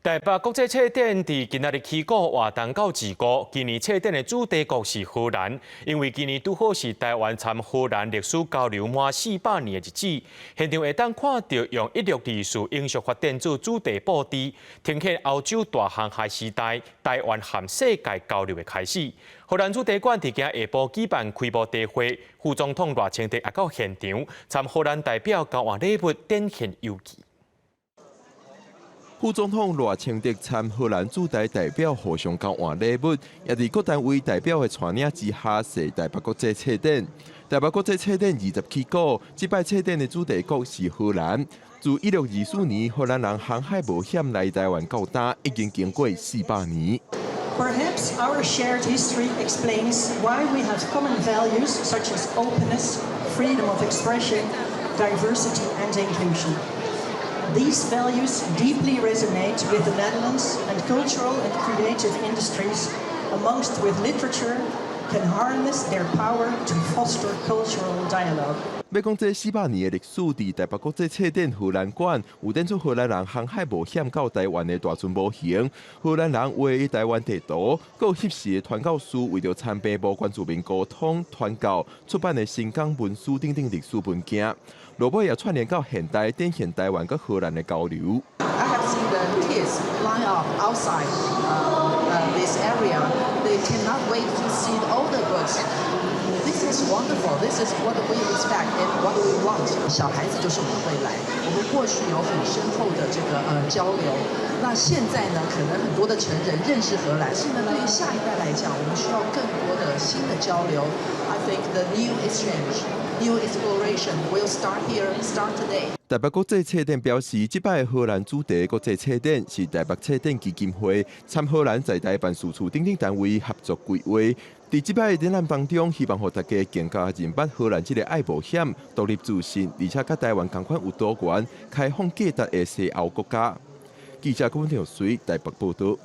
台北國際冊展佇今仔日起鼓活動到二五，今年冊展的主題國是荷蘭，因為今年拄好是台灣參荷蘭歷史交流滿400年的日子。現場會當看著用1624永續發展做主題布置，呈現歐洲大航海時代台灣和世界交流的開始。荷蘭主題館佇今下晡舉辦開幕大會，副總統賴清德也到現場參荷蘭代表交換禮物，展現友誼。副總統賴清德參荷蘭駐台代表互相交換禮物，也佇各單位代表的帶領之下，踅台北國際冊展。台北國際冊展20起鼓，這擺冊展的主題國是荷蘭。自1624年荷蘭人航海冒險來台灣到今，已經經過400年。 Perhaps our shared history explains why we have common values such as openness, freedom of expression, diversity and inclusion. These values deeply resonate with the Netherlands, and cultural and creative industries, amongst with literature, can harness their power to foster cultural dialogue. 欲講這400年的歷史，佇台北國際冊展荷蘭館有展出荷蘭人航海冒險到台灣的大船模型，荷蘭人畫的台灣地圖，閣有彼時的傳教士為著參病無原住民溝通傳教出版的新港文書等等歷史文件。落尾也串聯到現代，展現台灣佮荷蘭的交流。 I have seen the kids line up outside this area. They cannot wait to see all the books. This is wonderful. This is what we expect and what we want. 小孩子就是我們未來。我們過去有很深厚的這個交流，那現在呢，可能很多的成人認識荷蘭，是呢，對於下一代來講，我們需要更多的新的交流。I think the new exchange, new exploration will start here, start today. 台北國際冊展表示，這擺荷蘭主題國際冊展是台北冊展基金會參荷蘭在台辦事處等等單位合作規劃。佇這擺展覽當中，希望予大家更加認捌荷蘭這个愛冒險、獨立自信，而且佮台灣仝款有多元、開放價值的西歐國家。記者郭文條水台北報導。